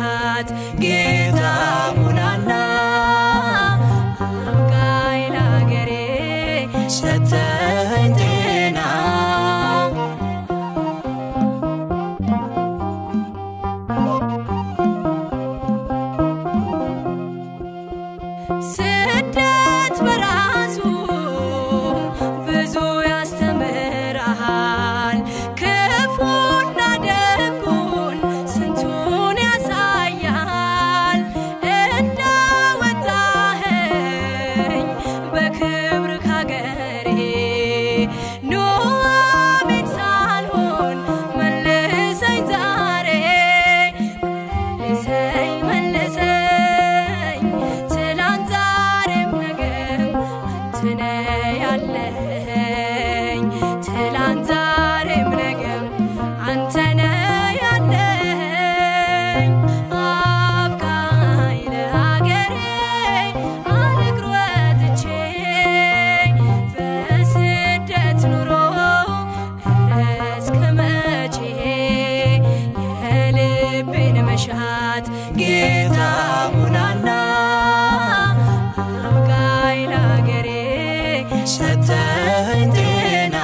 መሻት ጌታ ሙላና አብቃኝ ለአገሬ ሰተኸኝ ጤና። ስደት በራሱ ብዙ ያስተምርሃል፣ ክፉና ደጉን ስንቱን ያሳያል። እንዳወጣኸኝ በክብር ካገሬ ኑኃሚን ሳልሆን መልሰኝ ዛሬ። መልሰኝ መልሰኝ ትላንት ዛሬም ነገም አንተ ነህ ያለኸኝ፣ ትላንት ዛሬም ነገም አንተ ነህ ያለኸኝ። አብቃኝ ለሀገሬ አልቅር ወጥቼ በስደት ኑሮ እስከ መቼ? የልቤን መሻት ጌታ ሙላና አብቃኝ ለአገሬ ሰተኸኝ ጤና።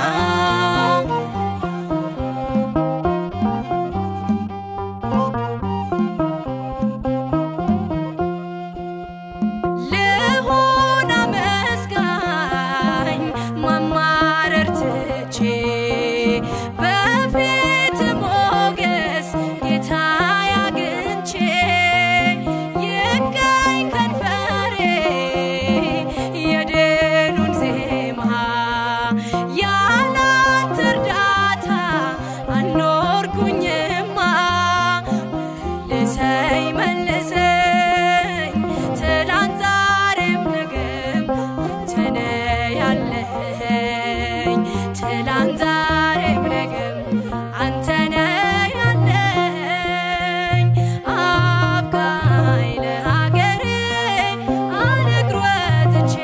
ልሁን አመስጋኝ ማማረር ትቼ በፊት ሞገስ ጌታ አግኝቼ፣ ይገኝ ከንፈሬ የድሉን ዜማ፣ ያላንተ እርዳታ አልኖርኩኝማ። መልሰኝ መልሰኝ ትላንት ዛሬም ነገም አንተ ነህ ያለኸኝ፣ ትላንት ዛሬም ነገም አንተ ነህ ያለኸኝ። አብቃኝ ለሀገሬ አልቅር ወጥቼ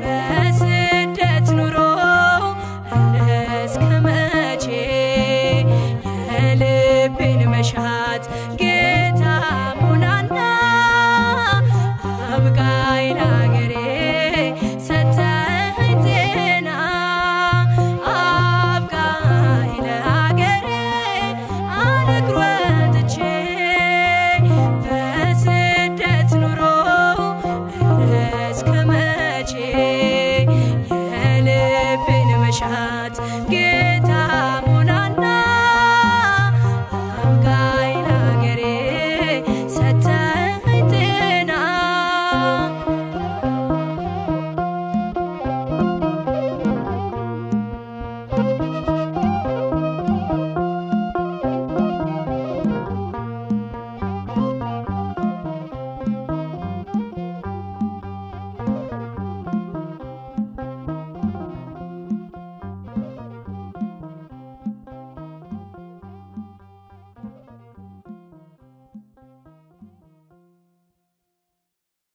በስደት ኑሮ እስከ መቼ? የልቤን መሻት ጌታ